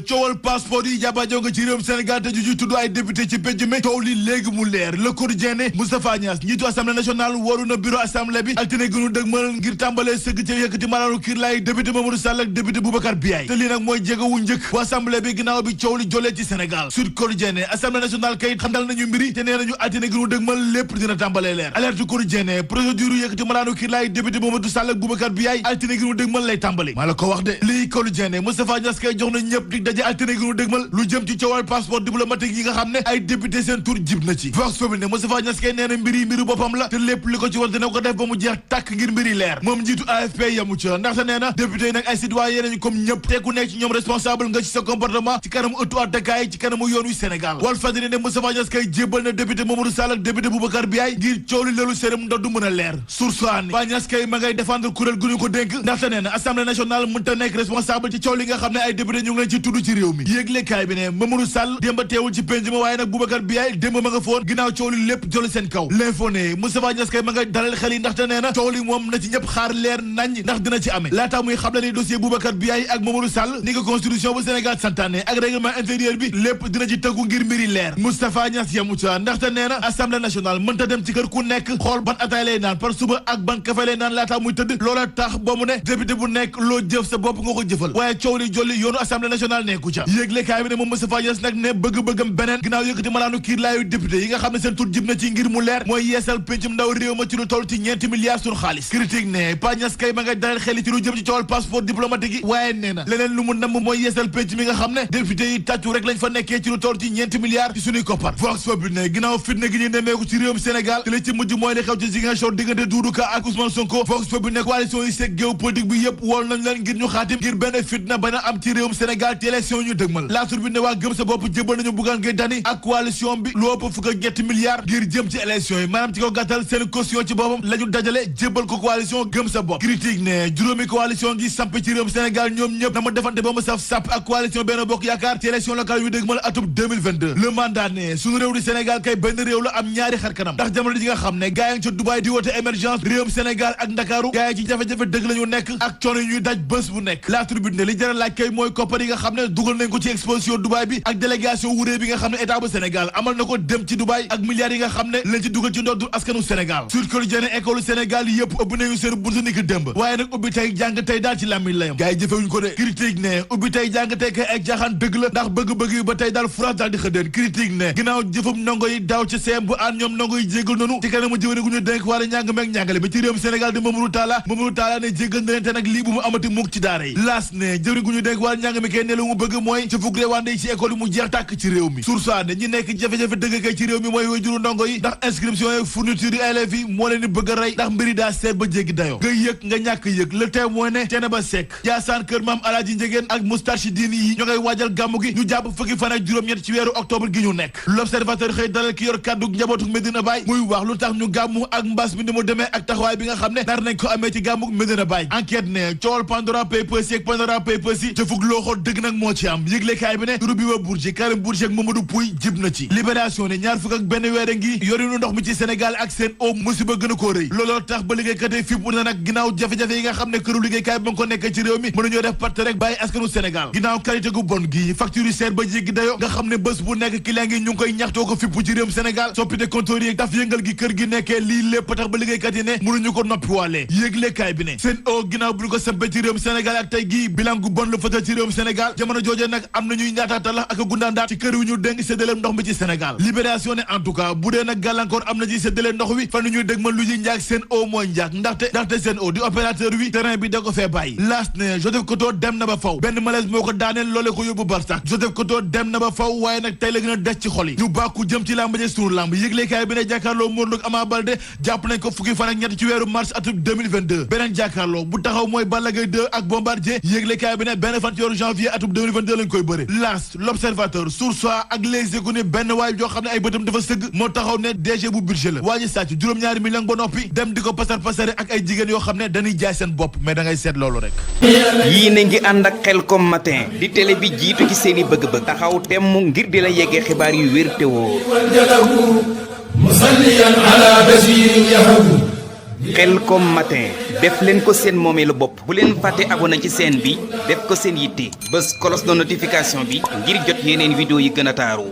coowal passeport yi jàppaajo nga ci réewum Sénégal te juju tudd ay député ci penc mi coow li léegi mu leer Le Quotidien ne Moustapha Niasse njiitu assemblée nationale waru na bureau assemblée bi altine gënu dëgmal ngir tàmbalee sëgg ca yëkkati malaanu kiir laay député Mamadou Sall ak député Boubacar Biaye te lii nag mooy jéego wu njëkk bu assemblée bi ginnaaw bi coow li jolee ci Sénégal Sud Quotidien ne assemblée nationale kay xandal nañu mbiri te nee nañu altine gënu dëgmal lépp dina tàmbalee leer Alerte Quotidien ne procédure yëkkati malaanu kiir laay député Mamadou Sall ak Boubacar Biaye altine gënu dëgmal lay tàmbali maa la ko wax de lii Quotidien ne Moustapha Niasse kay jox na ñëpp dig daje altine gënu dëgmal lu jëm ci coowal passeport diplomatique yi nga xam ne ay député seen tur jib na ci Vox Populi ne Moustapha Niasse kay nee na mbiru boppam la te lépp li ko ci war dina ko def ba mu jeex tàkk ngir mbiri leer moom njiitu AFP yamu ca ndaxte nee na député yi nag ay citoyen nañu comme ñëpp te ku nekk ci ñoom responsable nga ci sa comportement ci kanamu ëttu attakaay ci kanamu yoon wi Sénégal Walf Fadjri ne Moustapha Niasse kay jébbal na député Mamadou Sall ak député Boubacar Biaye ngir coow li leelu séram ndox du mën a leer Source A ne Niasse kay ma ngay défendre kuréel gu ñu ko dénk ndaxte nee na assemblée nationale mënta nekk responsable ci coow li nga xam ne ay député ñu ngi leen ci tudd ci réew mi yéeglekaay bi ne Mamadou Sall démba teewul ci penc ma waaye nag Boubacar Biaye démba ma nga foon ginnaaw coow li lépp jël seen kaw L'Info ne Moustapha Niasse kay ma nga dalal xel yi ndaxte nee na coow li moom na ci ñëpp xaar leer nañ ndax dina ci amee laataa muy xam le ni dossier Boubacar Biaye ak Mamadou Sall ni nga constitution bu Sénégal santaane ak règlement intérieur bi lépp dina ci tëggu ngir mbiri leer Moustapha Niasse yamu ca ndaxte nee na assemblée nationale mënta dem ci kër ku nekk xool ban ataay lay naan par suba ak ban kafe lay naan laataa muy tëdd loola tax ba mu ne député bu nekk loo jëf sa bopp nga ko jëfal waaye coow li jolli yoonu assemblée nationale nekku ca yéeglekaay bi ne moom Moustapha Niasse nag ne bëgg-bëggam beneen ginnaaw yëkkati malaanu kiir laayu député yi nga xam ne seen tur jib na ci ngir mu leer mooy yeesal péncum ndaw réew ma ci lu toll ci ñeenti milliards sur xaalis critique ne Pa Niasse kay ma nga dalal xel ci lu jëm ci coowal passeport diplomatique yi waaye nee na leneen lu mu namm mooy yeesal pénc mi nga xam ne député yi tàccu rek lañ fa nekkee ci lu toll ci ñeenti milliards ci suñuy koppar Vox Populi ne ginnaaw fitna gi ñu nemmeeku ci réewum Sénégal te la ci mujj mooy li xew ci Ziguinchor diggante Doudou Ka ak Ousmane Sonko Vox Populi ne coalition yi seeg géopolitique bi yëpp wool nañ leen ngir ñu xaatim ngir benn fitna bañ a am ci réewum Sénégal ci élection ñu dëgmal La Tribune ne waa gëm sa bopp jëbal nañu Bougane Gueye Dany ak coalition bi lu ëpp fukk ak ñetti milliards ngir jëm ci élection yi maanaam ci ko gàttal seen caution ci boppam la ñu dajale jébal ko coalition gëm sa bopp critique ne juróomi coalition gi samp ci réewum Sénégal ñoom ñëpp na ma defante ba mu saf sàpp ak coalition Benno Bokk Yaakaar ci élection locale yu dëgmal atum 2022 le mandat ne suñu réew di Sénégal kay benn réew la am ñaari xar kanam ndax jamono ji nga xam ne gaa yi ca Dubaï di woote émergence réewum Sénégal ak Ndakaaru gaa yi ci jafe-jafe dëgg la ñu nekk ak coono yi ñuy daj bés bu nekk La Tribune ne li jar a laaj kay mooy koppar yi nga xam ne dugal nañ ko ci exposition Dubaï bi ak délégation wurée bi nga xam ne état bu Sénégal amal na ko dem ci Dubaï ak milliards yi nga xam ne lañ ci dugal ci ndoddu askanu Sénégal Sud Quotidien école Sénégal yëpp ubbi nañu seen buntu ni ki démb waaye nag ubbi tey jàng tey daal ci làmmiñ layam gaa yi jëfewuñ ko de critique ne ubbi tey jàng tey kay ak jaaxaan dëgg la ndax bëgg-bëgg yi ba tey daal France daal di xëddeen critique ne ginnaaw jëfum ndongo yi daaw ci CEM bu aan ñoom ndongo yi jéggal nonu ci kanamu jëwne gu ñu dénk wala njàng meeg njàngale bi ci réewum Sénégal di Mamadou Talla ne jéggal na leen te nag lii bu mu amati mukk ci daara yi laas ne jëwne gu ñu dénk wala njàng mi kay ne lu mu bëgg mooy ci fukk reewande yi ci école yi mu jeex tàkk ci réew mi Source A ne ñi nekk jafe-jafe dëgg kay ci réew mi mooy wayjuru ndongo yi ndax inscription yi fourniture yi élèves yi moo leen di bëgg a rey ndax mbiri daa seet ba jéggi dayo nga yëg nga ñàkk yëg le témoin ne teene ba sekk Jaasaan kër maam Alaaji Njegéen ak Moustarchidine yi ñoo ngay waajal gàmmu gi ñu jàpp fukki fan ak juróom-ñett ci weeru octobre gi ñu nekk l'observateur xëy dalal ki yor kàddu njabootu Medina Baye muy wax lu tax ñu gàmmu ak mbas mi ni mu demee ak taxawaay bi nga xam ne nar nañ ko amee ci gàmmu Medina Baye enquête ne coowal Pandora Papers yi ak Pandora Papers yi ca fukk looxoo dëgg nag moo ci am yëglekaay bi ne turu bi wa Bourgi Karim Bourgi ak Mamadou Pouy jib na ci libération ne ñaar fukk ak benn weere ngi yorinu ndox mi ci Sénégal ak seen o musiba gën a koo rëy looloo tax ba liggéeykat yi fipp na nag ginnaaw jafe-jafe yi nga xam ne këru liggéeykaay bi ba nga ko nekk ci réew mi mënuñoo def parte rek bàyyi askanu Sénégal ginnaaw qualité gu bon gi facture yi seer ba jéggi dayo nga xam ne bés bu nekk client ngi ñu ngi koy ñaxtoo ko fipp ci réewum Sénégal soppite compteur yi taf yëngal gi kër gi nekkee lii lépp tax ba liggéeykat yi ne mënuñu ko noppi waale yéeglekaay bi ne seen o ginnaaw bu ñu ko sampee ci réewum Sénégal ak tey gii bilan gu bon la fëtal ci réewum Sénégal jamono jooje nag am na ñuy ñaataatala ak gundaandaat ci kër yu ñu dénk séddaleem ndox mi ci Sénégal libération ne en tout cas bu dee nag gàllankoor am na ci séddale ndox wi fan ñuy dégg ma lu ji njaag seen o mooy njaag ndaxte seen o di opérateur wi terrain bi da ko fee bàyyi laas ne Joseph Koto dem na ba faw benn malaise moo ko daaneel loole ko yóbbu barsax Joseph Koto dem na ba faw waaye nag tey la gën a des ci xol yi ñu bàkku jëm ci làmb ji sunu làmb yëglekaay bi ne jàkkaarloo Modou Lo ak Ama Baldé jàpp nañ ko fukki fan ak ñett ci weeru mars atum 2022 beneen jàkkaarloo bu taxaw mooy Balla Gaye 2 ak Bombardier yëglekaay bi ne benn fan ci weeru janvier atum 2022 lañ koy bëre L'As L'Observateur Source A ak Les Échos ne benn waay joo xam ne ay bëtam dafa sëgg moo taxaw ne DG bu budget la waa ji sàcc juróom-ñaari million ba noppi dem di ko pasare ak ay jigéen yoo xam ne dañuy jaay seen bopp mais da ngay seet loolu rek yii na ngi ànd ak Khelcom matin di télé bi jiitu ci seeni bëgg-bëgg taxaw temm ngir di la yeggee xibaar yu wér te woo musalliyan ala basirin yahabu Khelcom matin def leen ko seen moomeelu bopp bu leen fàtte abonné ci chaîne bi def ko seen yitte bës cloche de notification bi ngir jot yeneen vidéo yi gën a taaru.